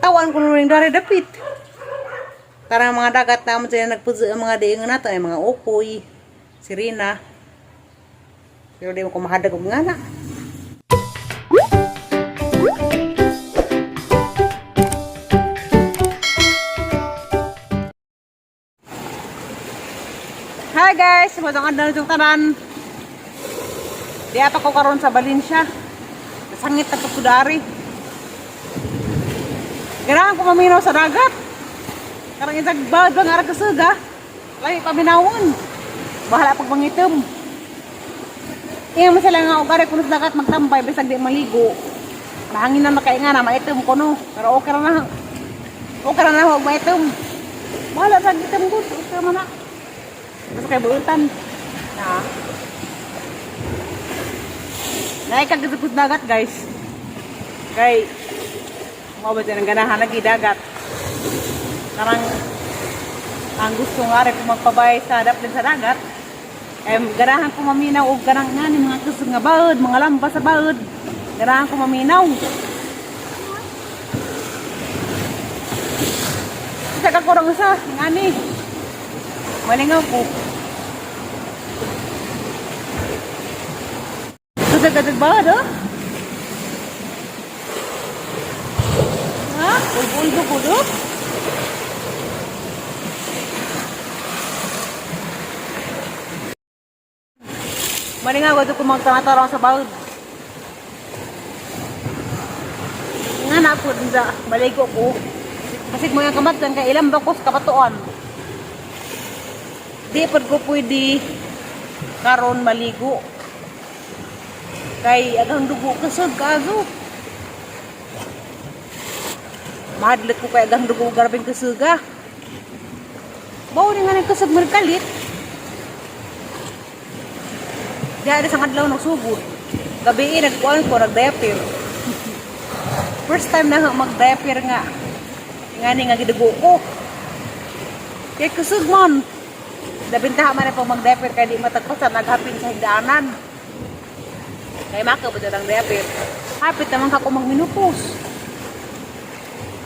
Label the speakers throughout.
Speaker 1: Tawan ko ning dari dapit. Tarang mga dagat na mo sila nagpuzo ang mga diingon nato ay mga ukoy, sirena. Pero di mo ko mahadag og ngana. Hi guys, matong adlaw itong tanan. Di apa ko karon sa Valencia. Nasangit na ko dari. Ganahan ko maminaw sa dagat. Karang isang bawad bang arag kasuga. Lahi paminawon. Bahala pag mangitom. Iya mo sila nga ugari kuno sa dagat magtambay bisag di maligo. Mahangin na makainga na maitom kuno. Pero okay ra na. Okay ra na huwag maitom. Bahala sa itom ko. Okay man na. Basta kay buutan. Na. Naikagdugod dagat guys. Kay mao ba ang ganahan lagi dagat. Karang ang gusto nga rin kung magpabay sa daplin sa dagat. Eh, ganahan ko maminaw og ganang nga ni mga kusog nga baod, mga lamba sa baod. Ganahan ko maminaw. Isa ka kurang isa, ngani. Malingaw ko. Kusog ka baod, oh? Ha? Ulbo-ulbo ko, do? Malingaw ko kung magtanatarong sa baod. Nga na po, sa maligo ko. Kasi mga kamatan kay ilang bakos kapatuan. Di pod ko pwede karon maligo. Kay agang dugo kasod kaazo. Mahadlok ko kay agang dugo grabeng kasuga. Bawo ni nga nang kusog mo kalit. Di ada sa adlaw nagsugod. Gabi nagkuan ko nag-diaper. First time na mag-diaper nga. Nga ni nga gidugo ko. Kay kusog man. Labintaha man na po mag-diaper kay di matagpasan naghapin sa higdaanan. Kay maka ba ang diaper. Hapit naman ka ko magminupos.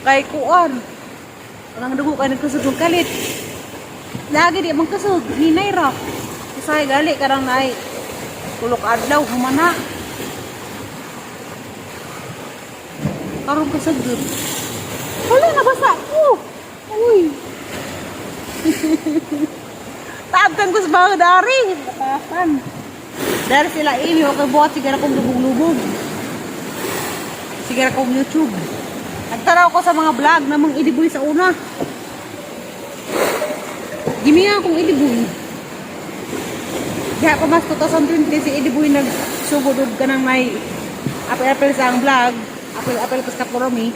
Speaker 1: Kay kuan. Ang dugo kay nagkusog og kalit. Lagi di man kusog, hinay ra. Usahay gali karang naay tulok adlaw humana. Karon kusog gud. Wala nabasa ko. Uy. Taabtan ko sa bawah dari. Bakasan. Dari sila imi okay buhat sigara kong lubog-lubog. Sigara kong YouTube. Nagtaraw ko sa mga vlog na mga idiboy sa una. Gimiya akong idiboy. Kaya pa mas 2020 si Ediboy nagsugod og kanang may apel-apel sa ang vlog. Apel-apel pas kaporomi.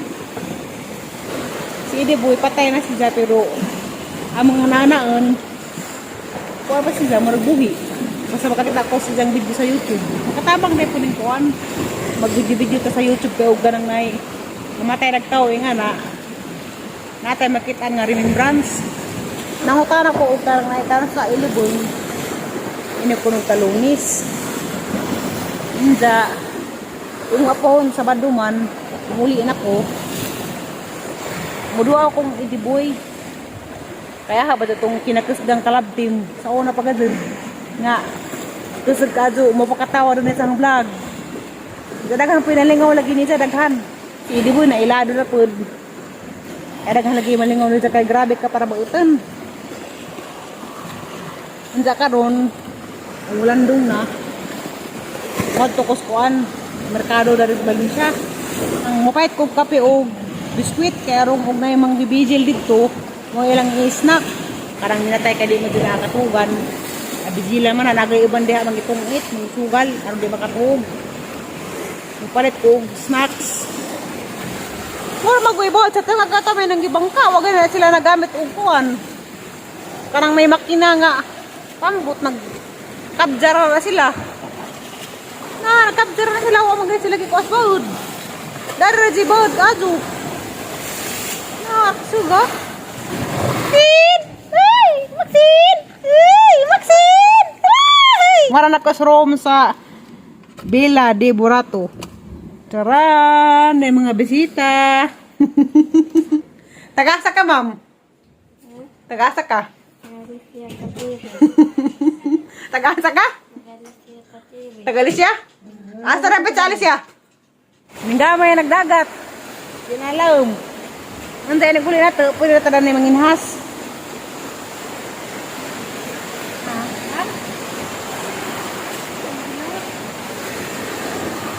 Speaker 1: Si Ediboy patay na siya pero ang mga nanaon kuha pa siya murag buhi. Basta makakita ko sa siyang video sa YouTube. Makatabang na po ning kuan. Mag-video-video ta sa YouTube kay og ganang nay namatay nagtao eh nga na natay makita nga remembrance. Nangutana ko og karang nay karon sa Iliboy ini ko talunis. Inda, yung apon sa baduman, muli na ko. Muduha akong idiboy. Kaya ha, ba itong kinakasgang kalab team sa una pa gadun. Nga, kusog kadyo, mapakatawa doon sa vlog. Daghan pinalingaw lagi niya, daghan. Si Idiboy na ilado na po. Kaya daghan lagi malingaw niya kay grabe ka para bautan. Unsa karon, ang ulandong na. Ngadto ko sa kuan, merkado dari sa Valencia. Ang mapait kog kape og biskwit kay arong og nay mangbibigil didto, mo ilang i-snack. Karang minatay kay di mo dyan nakatugan. Abigila man na nagay uban diha mangitungit, mangsugal aron di makatuog. Mupalit ko og snacks. Mura magwibo sa tanga ka may nang gibangka, wag na sila nagamit og kuan. Kanang may makina nga pambot nag kabjara na sila. Na, nagkabjara na sila, wa man gani sila gikuas baud. Dari ra baud azu. Na, suga. Maxine! Ay, Maxine! Ay, Maxine! Ay! Mara na ko sa room sa Villa de Burato. Taran, may mga bisita. Tagasa ka, ma'am. Tagasa ka.
Speaker 2: Galicia Katiri.
Speaker 1: Tagasa ka?
Speaker 2: Galicia Katiri.
Speaker 1: Tagalisya? Asa na sa Alicia? Ningamay nagdagat. Ginalaom. Unsa ini guli nato, pwede na tanan ni manginhas.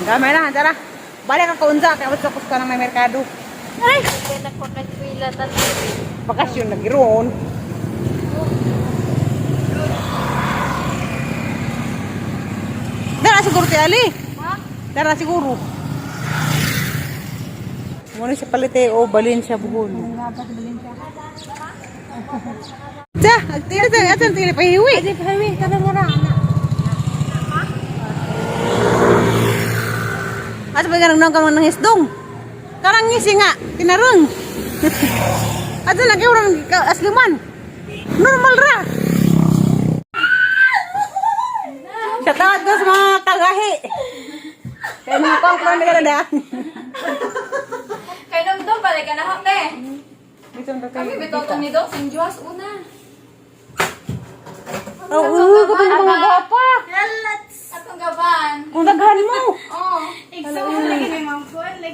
Speaker 1: Gamay na, tara. Balik ako unsa kay what's ko ng may merkado. Ay,
Speaker 2: Kaya nagpakaswila tatiri.
Speaker 1: bakasyon lagi roon. Dara siguro ti Ali.
Speaker 2: Ha?
Speaker 1: Tara siguro. Muna siya palite o balin siya buhol. Sa, tira sa asan tira pahiwi.
Speaker 2: Di pahiwi, kada mo na.
Speaker 1: Asa ba ganang nang kamang nangisdong? Karang ngisi nga, tinarong. Asa lang kayo orang asliman. Normal ra. Sa tawad ko sa mga kagahi. Kaya mga kong kung ano na.
Speaker 3: Kay nung doon, balik ka na hapte. Kami bitaw tong ni Dong, Sinjuas una.
Speaker 1: Oo, kapag mga gwapa.
Speaker 3: Atong gaban.
Speaker 1: Kung daghan mo.
Speaker 3: Oh.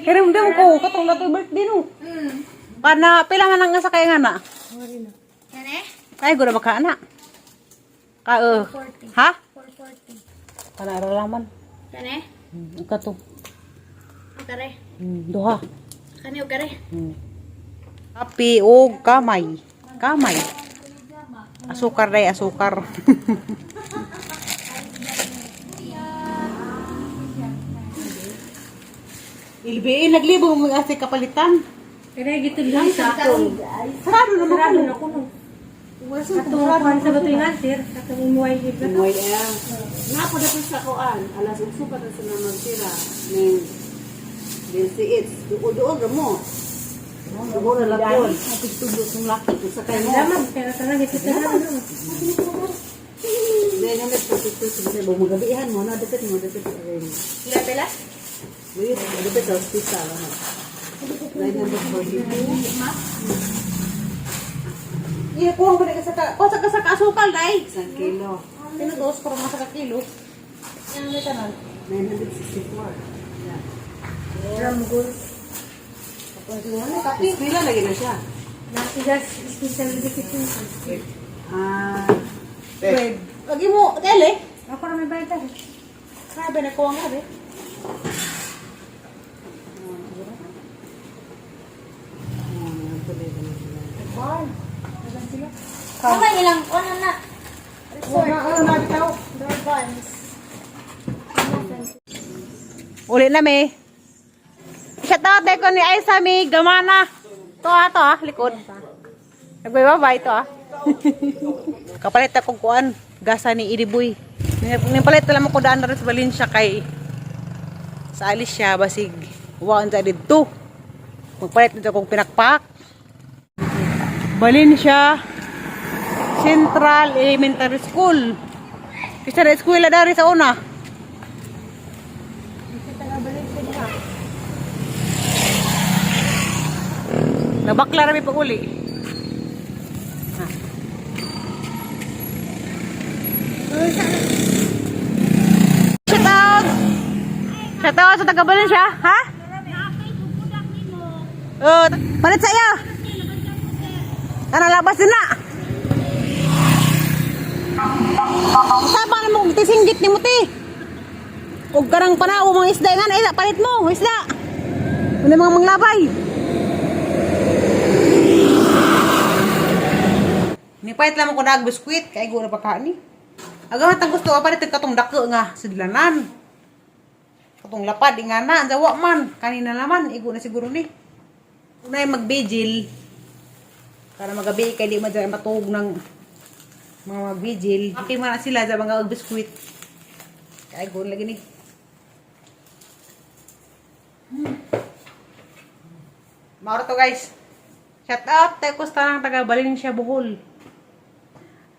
Speaker 1: Hirimdam ko, katong natoy birthday no. Kana pila man ang sakay nga na?
Speaker 2: Kane?
Speaker 1: Kaya gura baka ana. Ka
Speaker 2: 40.
Speaker 1: Ha?
Speaker 2: 440.
Speaker 1: Kana ara laman.
Speaker 2: Kane?
Speaker 1: Kato.
Speaker 2: Kare.
Speaker 1: Duha.
Speaker 2: Kane o kare?
Speaker 1: Kape o kamay. Kamay. Asukar day, asukar. Ilbi, naglibo mo mga kapalitan.
Speaker 4: Kaya gitu lang sa akong.
Speaker 1: Sarado naman
Speaker 4: Sarado
Speaker 1: kuno.
Speaker 4: na kuno.
Speaker 1: Atong
Speaker 4: Atong kuan sa batuingan sir, atong umuay gid.
Speaker 5: Umuwi eh. Napo na sa kuan, alas 8 pa ta sa naman sila. Ning DCH, duol-duol ra mo. Duol na lakon.
Speaker 1: Pagtuglo tong laki.
Speaker 5: Sakay mo.
Speaker 4: Laman kaya tanan gitu tanan.
Speaker 5: Then ang nagpatuto sa mga mo na dapit mo dapit rin.
Speaker 3: Pila pila?
Speaker 5: Wait, dapit sa hospital ha. 942.
Speaker 1: Iya, kuha ko na sa ka. Kuha sa ka sa asukal day.
Speaker 5: Isang kilo.
Speaker 1: Tinudos para mga sa kilo. Yan may tanan.
Speaker 5: 964. Yeah.
Speaker 4: Drum goal.
Speaker 5: Eskwela lagi na siya.
Speaker 4: Nasigas special education.
Speaker 5: Ah,
Speaker 1: Bread. Lagi mo, tele.
Speaker 4: Ako ra may bayad.
Speaker 1: Grabe na kuha nga, be.
Speaker 5: tuloy na sila.
Speaker 2: Mama ilang ano na?
Speaker 1: Wala, ano na bitaw.
Speaker 2: Door buns.
Speaker 1: Uli na me. Shout out ko ni Aisa mi gamana. To ah, likod. Nagbabay to ah. Kapalit akong kuan, gasa ni Iriboy. Nipalit na lang ako daan na rin sa Valencia kay sa Alicia basig waan sa didto. Magpalit na akong pinakpak. Valencia Central Elementary School. Kasi na eskwela dari sa una. Nabakla rami pag uli. Ha. Shout out! Shout out sa taga Valencia, ha? Oh, palit sa iya. Kana labas din na. Sama na mo tisinggit ni muti. Og karang panao mga isda nga na palit mo, isda. Ano mga manglabay. Nipait lamang ko nag biskwit kay gura pa kaani. Agahan tang gusto palit katong dako nga sidlanan. Katong lapad nga na, jawa man kanina naman igo na siguro ni. Unay magbigil. Para magabi kay di man dyan matuog ng mga magbigil. Okay man na sila sa mga biskwit. Kay go lagi ni. Mauro to guys. Shout out tayo ko sa tanang taga Valencia Bohol.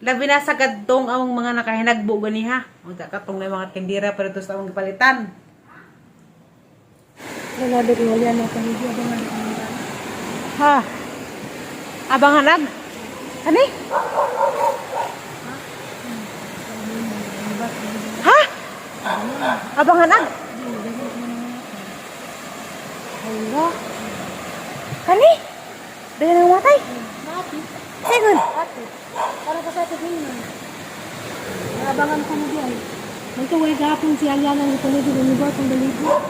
Speaker 1: Labi na sa kadtong among mga nakahinagbo ganiha. Unsa katong na mga tindira pero to sa among gipalitan.
Speaker 4: Wala diri wala na kahigi abang
Speaker 1: Ha. Abangan ag. Ani? Ha? Abangan ag. Hala. Kani? Dahil nang matay?
Speaker 4: Ate.
Speaker 1: Segon.
Speaker 4: Ate. Para ka sa atin yun. Naabangan ko mo diyan. May tuway gapon si Aliana ng paligid ng lugar kung daligo.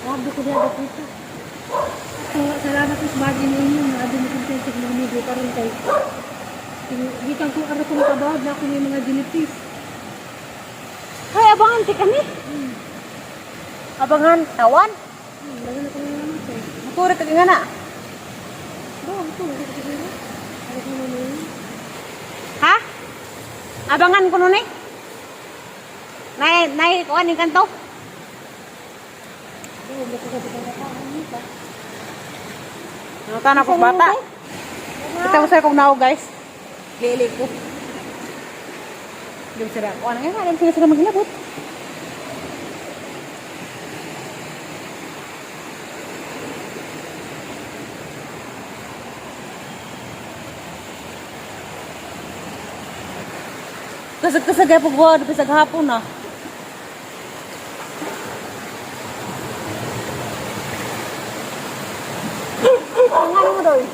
Speaker 4: Wag ko diya dito. So, salamat sa bagay ninyo na adto mo kung sa mga karon kay gikan ko ara ko nakabawad na ako may mga jellyfish.
Speaker 1: Hay, abangan ti kani. Abangan tawan.
Speaker 4: Lagi na ko na naman kay.
Speaker 1: Maturit ka nga na.
Speaker 4: Do, ito, hindi ko siguro. Ara ko na naman.
Speaker 1: Ha? Abangan ko nun eh. Nay, nay, kuan yung kanto.
Speaker 4: Do, hindi ko sabi ka pa.
Speaker 1: Nangutan ako bata. Kita mo sila kung naog, guys. Lili ko. Di mo sila, kuan nga, di mo sila sila maghilabot. Kasag-kasag ay pagbuha, bisag hapon ah. Ang ano mo doy?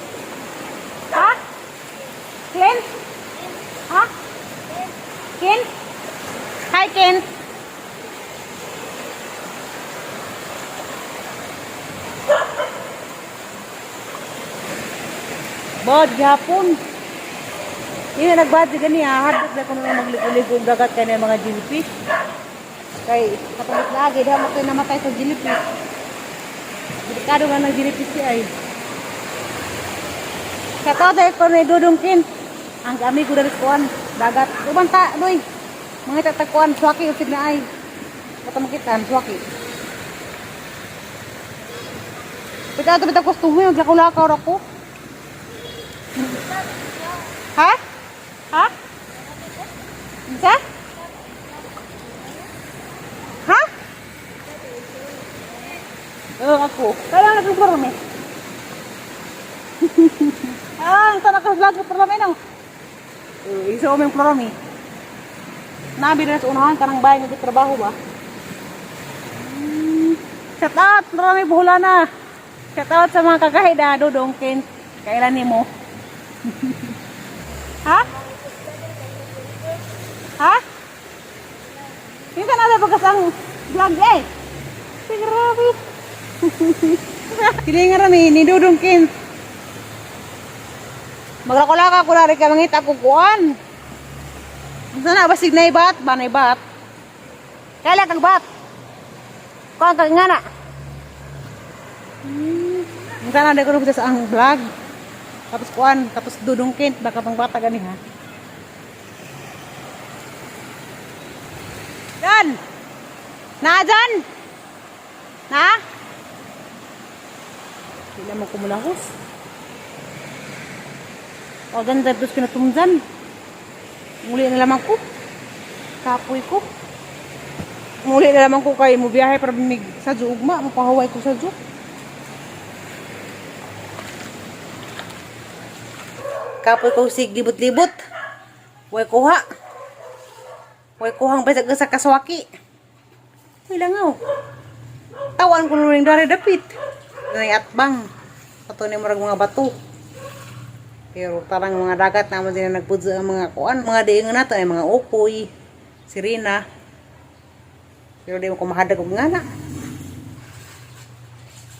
Speaker 1: Ha? Ken? Ha? Ken? Hi, Ken. Bod, gihapon. Hindi na nagbad, gani ha. Hadot na kung magligo-ligo ang dagat kaya mga jellyfish. Kay, katulit lagi, dahil mo kayo namatay sa jellyfish. Delikado nga ng jellyfish si ay. Kato dahil ko na dudungkin. Ang amigo dali kuan dagat. Uban ta doy. Mga tatagkuan swaki usig na ay. Kato makitaan swaki. Pita ato bitaw customer maglakaw-lakaw ra ko. Ha? Ha? Unsa? Ha? Oo, ako. Kailangan nag-vlog eh. Ah, ito naka-vlog ko pero no. Isa mo yung plorami. Nabi na sa unahan kanang bahay nga trabaho ba. Shout out plorami Buholana. Shout out sa mga kagahida Dudong Ken. Kailan nimo? Ha? Ha? Minsan na bagas ang vlog eh. Ay, grabe. Hilingan rami ni Dudong Ken. Maglakulaka ko na rin ka mangita ko kuan. Unsa na basig na ibat, ba na ibat. Kaila kag bat. Kuan kag ngana. Unsa na ko sa ang vlog. Tapos kuan, tapos dudungkin baka pang bata gani ha. Dan. Na dan. Na? Sila mo kumulahos. O ganda dos kinatumdan. Muli na lamang ko. Kapoy ko. Muli na lamang ko kay mo biyahe para mig sa ugma, mapahuway ko sa zoo. Kapoy ko sig libot-libot. Way kuha. Way kuhang bisag sa kaswaki. Uy langaw. Tawan ko ning dari dapit. Nay atbang. Ato ni murag mga bato. Pero parang mga dagat naman din na nagpudso ang mga kuan. Mga diingon nato ay mga ukoy, sirena. Pero di mo kumahadag og ngana.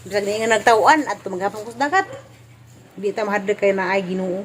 Speaker 1: Bisag diingon nagtawaan at tumaghapon ko sa dagat. Di ta mahadag kay naay Ginoo.